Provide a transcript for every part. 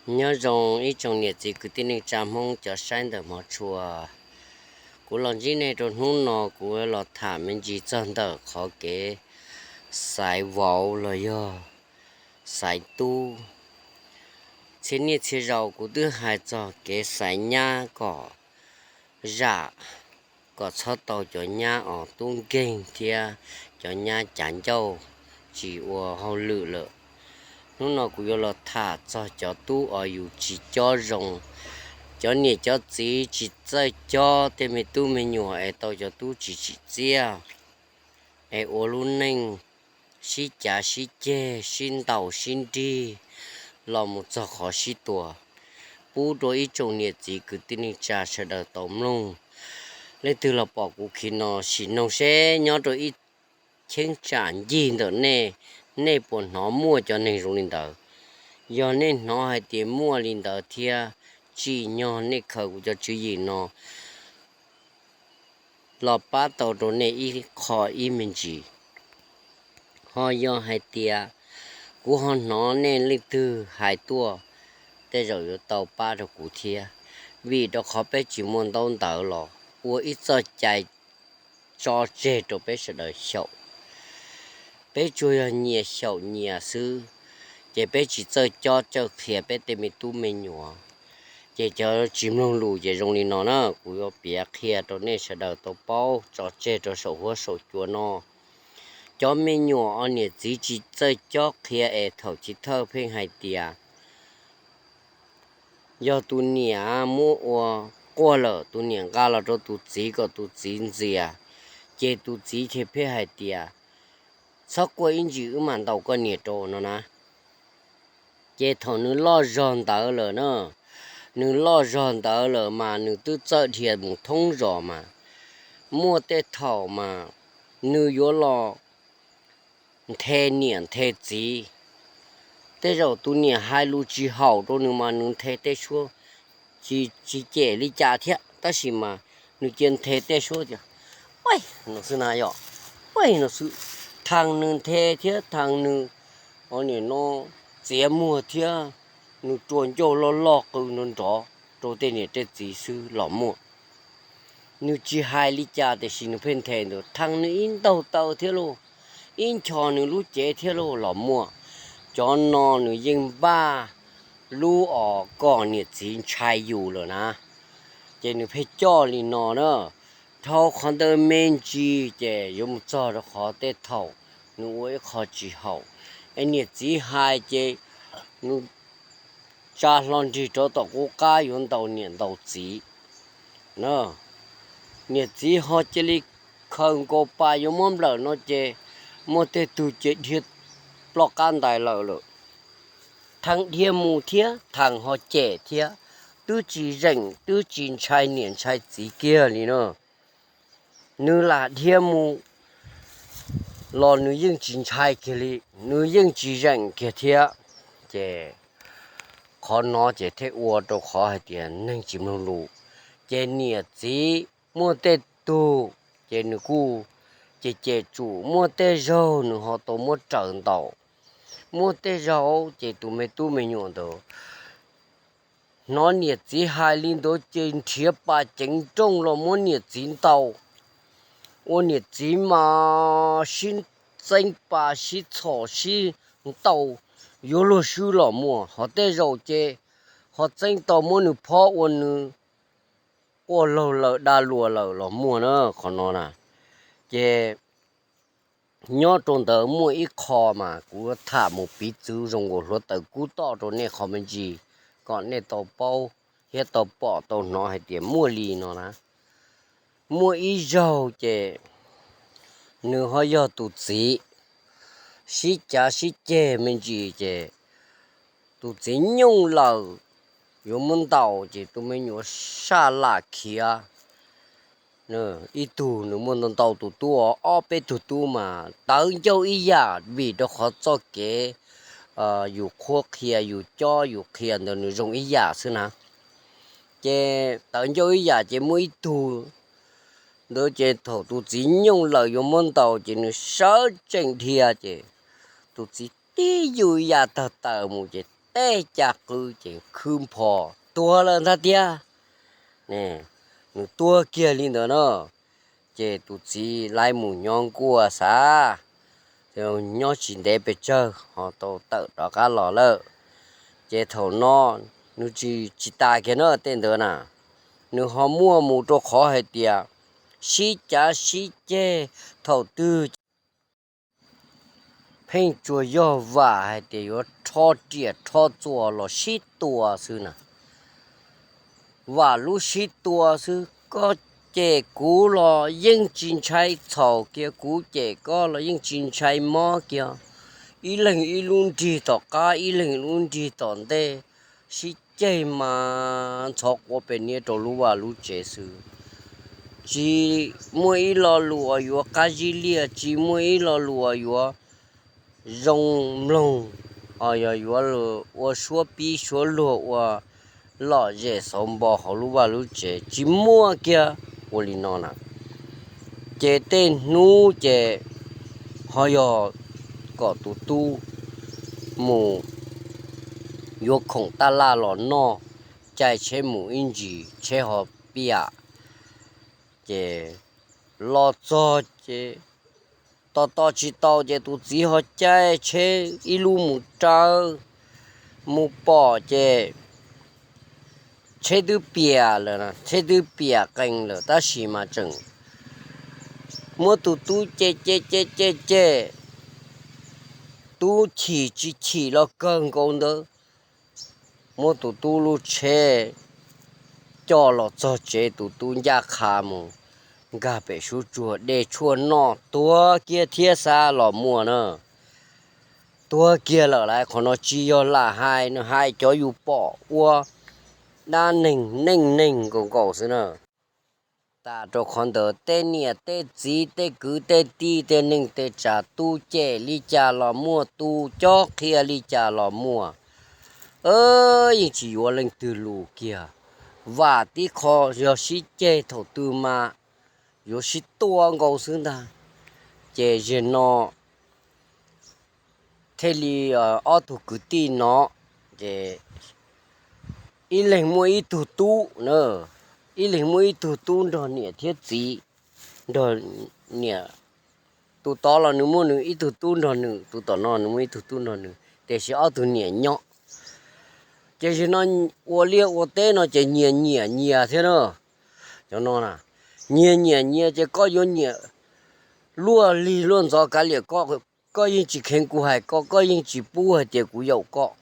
Nyob zoo ib tsoom niam txiv kwv tij neej tsa Hmoob cov saib ntawm hmov tshua. Kuv los ntsib nej rau hnub no kuv los tham me ntsis txog ntawm qhov kev xaiv vauv los yog xaiv tub. Txhia niaj txhia zaus kuv twb hais txog kev xaiv nyab kom zam, kom txhob tau cov nyab os tub nkeeg thiab cov nyab cav ncauj tsis ua hauj lwm lawm. Hnub no kuv yuav los tham txog cov tub os yus tsis cob zoo, cov niam cov txiv tsis txawj cob tej me tub me nyuam es tau cov tub tsis tsim txiaj, es ua lub neej sib cav sib ceg sib ntaus sib nrig los mus txog qhov sib tua. Pub rau ib tsoom niam txiv kwv tij neej tsa sawv daws tau mloog. Leej twg los pom kuv khi no sim noog seb nyob rau ib cheeb tsam ncig ntawm nej, nej puas hnov muaj cov neeg zoo li ntawd. Yog nej hnov hais tias muaj li ntawd thiab, tsim nyog nej khaws kuv cov tswv yim no los pab tau rau nej ib qho ib me ntsis. Ho yog hais tias kuv ho hnov nej leej twg hais tuaj, tej zaum yuav tau pab rau kuv thiab, vim rau qhov peb tsis muaj ntaub ntawv los ua ib txoj cai tso tseg rau peb sawv daws xyaum. Peb tsuas yog nyias xyaum nyias xwb, ces peb tsis txawj cob txawj qhia peb tej me tub me nyuam. Ces cov tsis mloog lus ces zoo li no na, kuv yuav piav qhia rau nej sawv daws tau paub tso tseg rau saum huab saum cua no. Cov me nyuam os niam txiv tsis txawj cob qhia es thaum chiv thawj pheej hais tias yog tus niam muab ua quaj lawm, tus niam nqa los rau tus txiv kom tus txiv ntxias, ces tus txiv thiaj pheej hais tias, txhob quaj ib ntsis, wb mam ntaus koj niam rau no na. Ces thaum nws loj zog ntawd lawm na, nws loj zog ntawd lawm mas nws twb txawj dhia mus thoob zos mas, muaj tej thaum mas nws yuav los nthe niam nthe txiv. Tej zaum tus niam hais lus tsis haum rau nws mas nws nthe tej suab tsis, tsis cem li cas thiab, tab sis mas nws cia nthe tej suab tias, ua no xwb na yom, ua no xwb, thav nws nthe thiab thav nws, o nim no txiav muag thiab, nws rua ncauj loj loj qw nrov nrov rau tej niam tej txiv xwb los muaj. Nws tsis hais li cas tiam sis nws pheej nthe ntawd, thav nws ib ntaug taw thiab lauj, ib nchos nws lub cev thiab lauj los muaj. Cov no nws yeej npaj lub os kom niam txiv ntshai yus lawm na, ces nws pheej coj li no na. Dhau qhov ntawd me ntsis ces yuav mus txog rau qhov tej thaum nws ua ib qho tsis haum, es niam txiv hais ces nws tsa hlo nrig rau tom qub qab yuav ntaus niam ntaus txiv na. Niam txiv ho cia li khaws nkaus pas yuav muab nplawm no ces muaj tej tug ces dhia ploj qab ntais lawm lawm. Thav dhia mus thiab thav ho cem thiab, twb tsis zeem twb tsis ntshai niam ntshai txiv kiag li na. Nws lam dhia mus los nws yeej tsis ntshai kiag li, nws yeej tsis zeem kiag thiab. Ces qhov no ces thiaj ua rau qhov hais tias neeg tsis mloog lus. Ces niam txiv muaj tej tug ces nws kuj cem cem tsum, muaj tej zaug nws ho tau muab raws ntaus. Muaj tej zaug ces tus me tub me nyuam ntawd hnov niam txiv hais li ntawd ces nrhiav pas ceev nrooj los muab niam txiv ntaus, ua niam txiv mas sib txeeb pas sib txhom sib ntaus yuav luag swb los muaj. Ho tej zaum ces ho txeeb tau muab nws phob ua nws quaj laug lawm dag luas lawm los muaj na. Qhov no na, ces nyob rau ntawd muaj ib qho mas kuv tham mus piv txwv zoo nkaus hluav taws kub toj rau nej qhov me ntsis, kom nej tau paub thiab tau pom tau hnov hais tias muaj li no na. Muaj ib zaug ces nws ho yog tus txiv sib cav sib ceg me ntsis ces tus txiv nyooj lawm yuav muab ntaus ces tus me nyuam saj lam khiav. Ib tug nws muaj ntau ntau tus tub, ob peb tug tub mas tawv ncauj ib yam vim rau qhov txoj kev yus qhuab qhia yus cob yus qhia ntawd nws zoo ib yam xwb na. Ces tawv ncauj ib yam ces muaj ib tug ntawd ces thaum tus txiv nyooj lawm yuav muab ntaus ces nws sawv tsees dhia ces tus txiv tib yws ya tawg taws mus ces teb caj qwb ces khwb nphos tuag lawm ntag tiag. Nws tuag kiag li ntawd na, ces tus txiv lawv mus nyob nkuaj xav, nyob tsis ntev pes tsawg ho tau tawm rov qab los lawm. Ces thaum no nws tsis tsis tas kiag na tej ntawd na, nws ho muaj mus rau qhov hais tias sib cav sib ceg thaum twg pheej tsuas yog vam hais tias yuav rho riam rho txuas los sib tua xwb na. Vam lub sib tua xwb, koj cem kuv los yeej tsis ntshai txhaum kiag, kuv cem koj los yeej tsis ntshai mob kiag. Ib leeg ib lub nrig tom qab, ib leeg ib lub nrig tom ntej, sib ceg mas ntxhov quav pes niab rau lub vaj lub tsev xwb. Tsis muaj ib lo lus uas yuav qab zib liaj, tsis muaj ib lo lus uas yuav zoo mloog, yog yuav ua suab pib suab luag ua lom zem xauv npo hauv lub vaj lub tsev tsis muaj kiag. Ua li no na, ces tej hnub ces ho yog kom tus tub mus yuav khoom taj laj los noj, caij tsheb mus ib ntsis tsheb ho piam. Ces los txog ces tos tos tsis tau ces tus txiv ho caij tsheb ib lub mus rawv, mus pom ces tsheb twb piam lawm, tsheb twb piam qees lawm tab sis mas tseem muab tus tub cem cem cem cem cem, tub chim tsis chim los kawg nkaus ntawd, muab tus tub lub tsheb coj los txog tsev, tus tub ncaj qha mus nkag pem sub tsuag de tshuaj noj tuag kiag thiab xav los muaj na. Tuag kiag lawm lauj, qhov no tsis yog lam hais, nws hais cov yus pom ua dab neeg neej neeg nkaus nkaus xwb na. Tas rau qhov ntawd tej niam tej txiv tej kwv tej tij tej neej tej tsav tu cem li cas los muaj, tu cob qhia li cas los muaj, yeej tsis yuav leej twg lus kiag. Vam tib qho yog sib ceg thaum twg mas yuav sib tua nkaus xwb ntag. Ces zaum no thiaj li ob tug kwv tij no ces ib leeg muaj ib tug tub na, ib leeg muaj ib tug tub nrog niam thiab txiv, nrog niam, tus tod los nws muaj nws ib tug tub nrog nws, tus tom no nws muaj ib tug tub nrog nws, tiam sis ob tug niam nyob. Ces zaum no ua liaj ua teb no ces nyias nyiam nyias thiab na. Cov no na, nyias nyiam nyias ces koj yuav nyiam luaj lig luaj ntxov kav liam koj, koj yeej tsis kheev kuv hais koj, koj yeej tsis pub hais tias kuv yaum koj.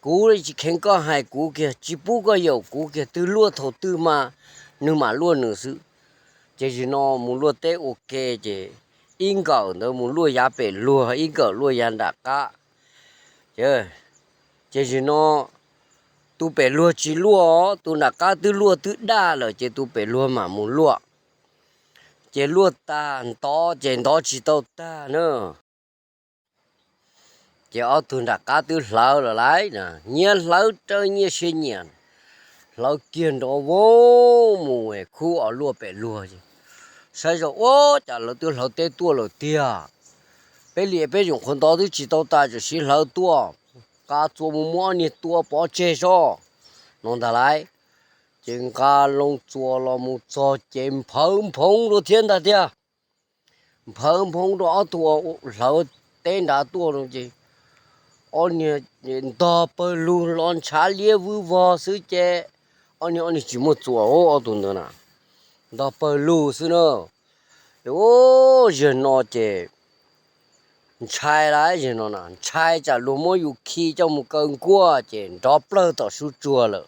Kuv tsis kheev koj hais kuv kiag, tsis pub koj yaum kuv kiag, twg luaj thaum twg mas nws mam luaj nws xwb. Ces zaum no mus luaj teb ua ke ces ib nkawm ntawd mus luaj yav pem luag, ib nkawm luaj yav nram qab. Ces zaum no tus pem luag tsis luaj, tus nram qab twb luaj twb daj lawm ces tus pem luag mam mus luaj. Ces luaj tag ntov ces ntov tsis tau tag na. Ces ob tug nram qab twb hlawv lawm lauj, nyias hlawv raws nyias siab nyiam, hlawv kiag nrov voo mus khub os luaj pem luag. Saib zoj ua cas lawv twb hlawv teb tuaj lawm tiag. Peb liam peb zoom qhuav ntov twb tsis tau tas tseem sib hlawv tuaj, nqa txuas mus muab ob niag tua pov tseg sob no ntag lauj. Ces nqa loo txuas los mus txog ces nphawv nphoov rau thiab ntag tiag. Nphawv nphoov rau ob tug hlawv teb nrad tuaj no ces ob niag ntog pawg lug los ntshav liab vwb vog xwb ces ob niag ob niag tsis muaj txuas ob tug ntawd na, ntog pawg lug xwb na. Zaum no ces ntshai lauj, zaum no na ntshai tsam luag muab yus khi coj mus kaw nkuaj ces nrov plawg tom sub tsuag lawm.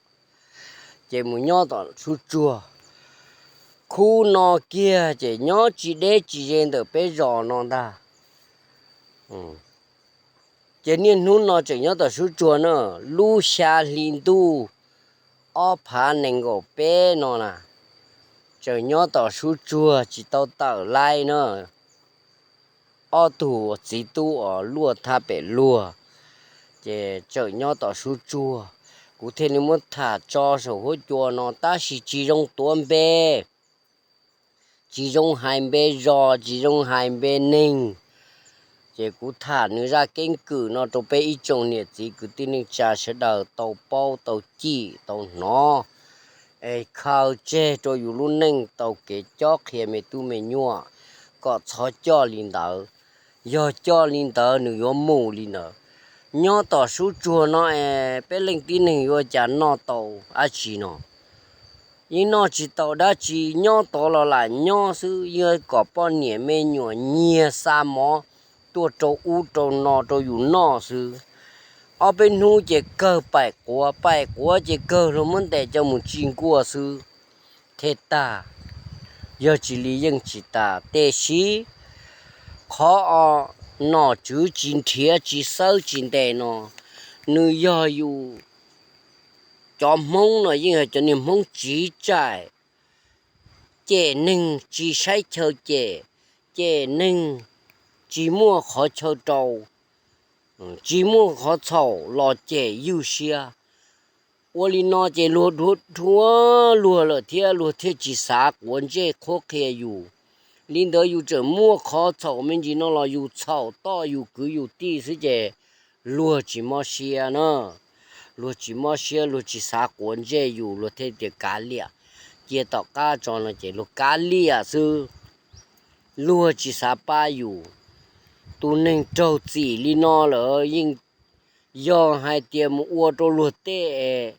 Ces mus nyob tom sub tsuag, khub no kiag ces nyob tsis deb tsis ze ntawm peb zos no ntag. Ces niaj hnub no tseem nyob tom sub tsuag na, lub xya hli ntuj ob phav nees nkaum peb no na, tseem nyob tom sub tsuag tsis tau tawm laij na. Ob tug txiv tub uas luaj thaj pem luag, ces tseem nyob tom sub tsuag. Kuv thiaj li muab tham tso saum huab cua no tab sis tsis zoo tuav npe, tsis zoo hais npe zos, tsis zoo hais npe neeg, Ces kuv tham nws zaj keeb kwm no rau peb ib tsoom niam txiv kwv tij neej tsa sawv daws tau paub tau cim tau hnov, es khaws tseg rau yus lub neej tau kev cob qhia me tub me nyuam kom txhob coj li ntawd. Yog coj li ntawd nws yuav mus li ntawd. Nyob tom sub tsuag no es peb leej tib neeg yuav cas noj tau dab tsi no? Yeej noj tsis tau dab tsi, nyob tod los lam nyob xwb, yog kom poj niam me nyuam nyiag xa mov tuaj rau ub rau no rau yus noj xwb. Ob peb hnub ces kawg paim quav, paim quav ces kawg luag muab ntes coj mus tsis nkuaj xwb thiaj tag. Yog tsis li yeej tsis tas, tiam sis qhov o nom tswv tsis nrhiav tsis xawb tsis ntes no, nws yog yus cov Hmoob no yeej yog cov niag Hmoob tsiv tsaim, cem neeg tsis saib chaw cem, cem neeg tsis muaj qhov chaw rau, tsis muaj qhov txhaum los cem ywj siab. Ua li no ces luag dhuav dhuav luag lawm thiab luag thiaj tsis xav quav ntsej qhuab qhia yus. Li ntawd yus tseem muaj qhov txhaum me ntsis no los yus txhaum toj yus kwv yus tij xwb ces luag tsis mob siab na. Luag tsis mob siab, luag tsis xav quav ntsej yus, luag thiaj tias kav liam, cia tom qab tso no ces luag kav liam xwb. Luag tsis xav pab yus. Tus neeg raug txim li no lawm yeej yog hais tias mus ua rau luag tej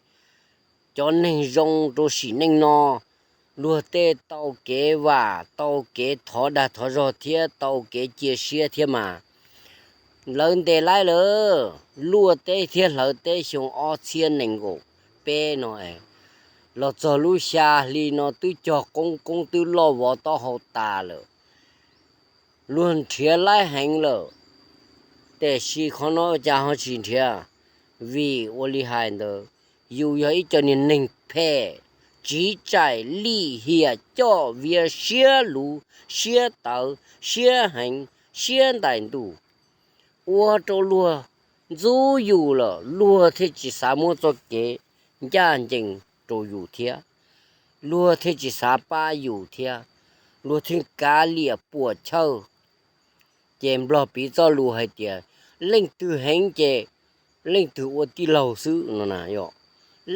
cov neeg zoo rau sim neej no, luag tej tau kev vam, tau kev thov dag thov zog thiab tau kev cia siab thiab mas. Lawv ntes laib lawm, luaj teb thiab hlawv teb xyoo ob txhiab nees nkaum peb no, los txog lub xya hli no twb cog qoob qoob twb loj vov taub hau tas lawm. Luag nrhiav laib heev lawm, tiam sis qhov no cas ho tsis nrhiav? Vim ua li hais ntawd, yus yog ib co niag neeg phem, tsiv tsaim lim hiam coj viav siab luv siab tawv siab heev siab ntais ntuj, ua rau luag ntxub yus lawm luag thiaj tsis xav muab txoj kev ncaj ncees rau yus thiab, luag thiaj tsis xav pab yus thiab, luag thiaj kav liam puam chawj. Ces Nplog piv txoj lus hais tias leej twg heev ces leej twg ua tij laug xwb no na yom,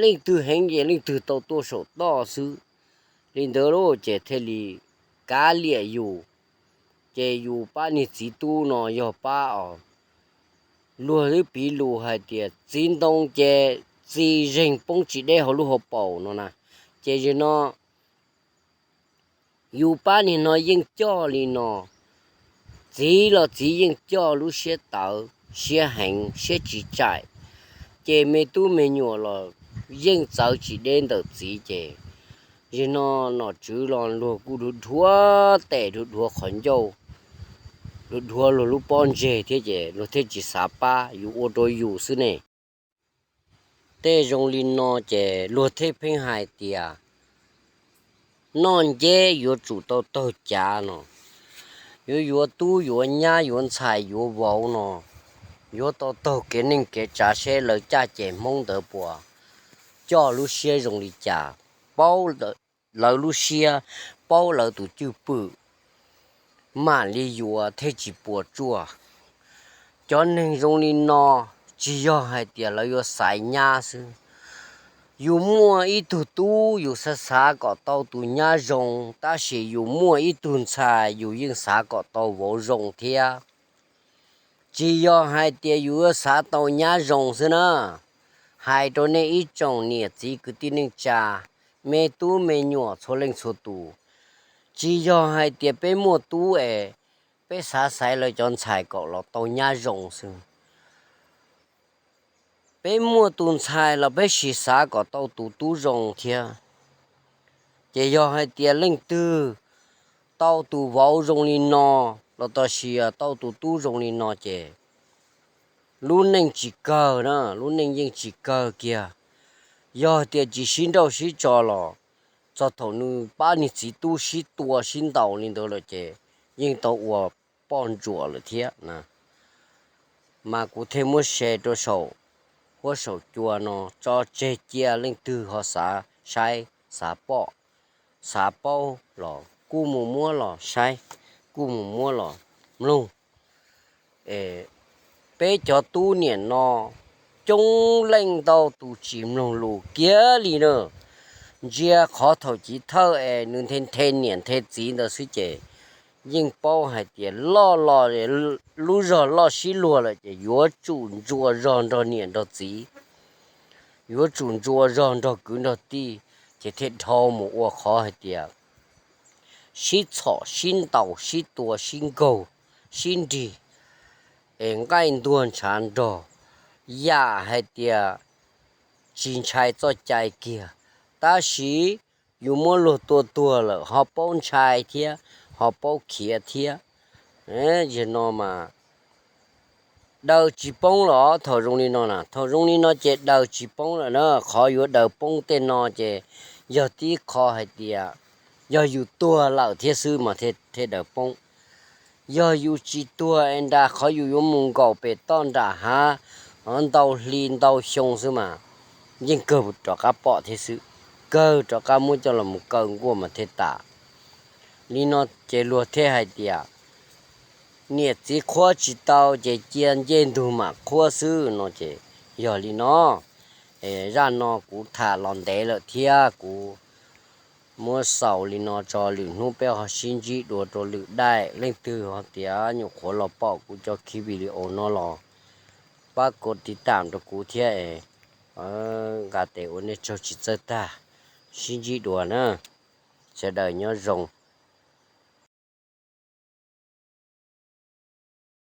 leej twg heev ces leej twg tau tuaj saum toj xwb. Li ntawd lauj ces thiaj li kav liam yus. Ces yus pab niag txiv tub no yog pab os, luag twb piv lus hais tias txiv ntoo ces txiv zeeg poob tsis deb hauv lub hauv paus no na. Ces yog no yus pab niag no yeej coj li no, txiv los txiv yeej coj lub siab tawv siab heev siab tsiv tsaim, ces me tub me nyuam los yeej txawv tsis deb ntawm txiv ces yog no nom tswv los luag kuj dhuav dhuav tes dhuav dhuav qhov ncauj, dhuav dhuav luag lub pob ntseg thiab ces luag thiaj tsis xav pab yus ua rau yus xwb ne. Tej zoo li no ces luag thiaj pheej hais tias noj nceb yuav tsum tau taug cav no, yuav yuav tub yuav nyab yuav ntxhais yuav vauv no, yuav tau taug kev neej kev tsav seb lawv caj ces Hmoob ntawd puas coj lub siab zoo li cas, paub lawv lub siab, paub lawv tus cwj pwm, mam li yuav thiaj tsis puas tsuaj. Cov neeg zoo li no tsis yog hais tias lawv yuav xaiv nyab xwb. Yus muaj ib tug tub yus xav xav kom tau tus nyab zoo, tab sis yus muaj ib tug ntxhais yus yeej xav kom tau vauv zoo thiab. Tsis yog hais tias yus yuav xav tau nyab zoo xwb na. Hais rau nej ib tsoom niam txiv kwv tij neej tsa, me tub me nyuam txhua leej txhua tus, tsis yog hais tias peb muaj tub es peb xav xaiv lawv cov ntxhais kom los tau nyab zoo xwb. Peb muaj tus ntxhais los peb sim xav kom tau tus tub zoo thiab. Ces yog hais tias leej twg tau tus vauv zoo li no, los tab sis tau tus tub zoo li no ces lub neej tsis kawg na, lub neej yeej tsis kawg kiag. Yog tias tsis sib nrauj sib tso los txog thaum nws pab niag txiv tub sib tua sib ntaus li ntawd lawm ces yeej tau ua poj ntsuam lawm thiab na. Mas kuv thiaj muab share rau saum huab saum cua no tso tseg cia leej twg ho xav saib xav pom xav paub los kuj mus muab los saib, kuj mus muab los mloog. peb cov tub niam no coob leej ntau tus tsis mloog lus kiag li na. Ntsia qhov thaum chiv thawj es nws nthe nthe niam nthe txiv ntawd xwb ces yeej paub hais tias loj los, lub zog loj sib luag lawm ces yuav tsum ntsuas zog nrog niam nrog txiv, yuav tsum ntsuas zog nrog kwv nrog tij, ces thiaj dhau mus ua qhov hais tias sib txhom sib ntaus sib tua sib nkaug sib nrig, es nqaij ntuag ntshav nrog, yam hais tias tsis ntshai txoj cai kiag. Tab sis yus muab luag tua tuag lawm ho paub ntshai thiab, ho paub khiav thiab. Yog no mas daws tsis poob los thaum zoo li no na, thaum zoo li no ces daws tsis poob lawm na. Qhov yuav daws poob tej no ces yog tib qho hais tias yog yus tuag lawm thiab xwb mas thiaj daws poob. Yog yus tsis tuag es nram qhov yus yuav mus nkaum pem toj nram hav ntau hli ntau xyoo xwb mas yeej kawg rov qab pom thiab xwb, kawg rov qab muab coj los mus kaw nkuaj mas thiaj tas. Li no ces luag thiaj hais tias niam txiv qhuab tsis tau ces cia ncej ntug mam qhuab xwb no ces yog li no. Zaj no kuv tham los ntev lawm thiab kuv muab xaus li no tso, lwm hnub peb ho sib ntsib dua rau lwm daim. Leej twg ho tias nyuam qhuav los pom kuv cov khiv video no los pab kov tiv tam rau kuv thiab es nqa tes ua nej tsaug tsis txawj tag. Sib ntsib dua na, sawv daws nyob zoo.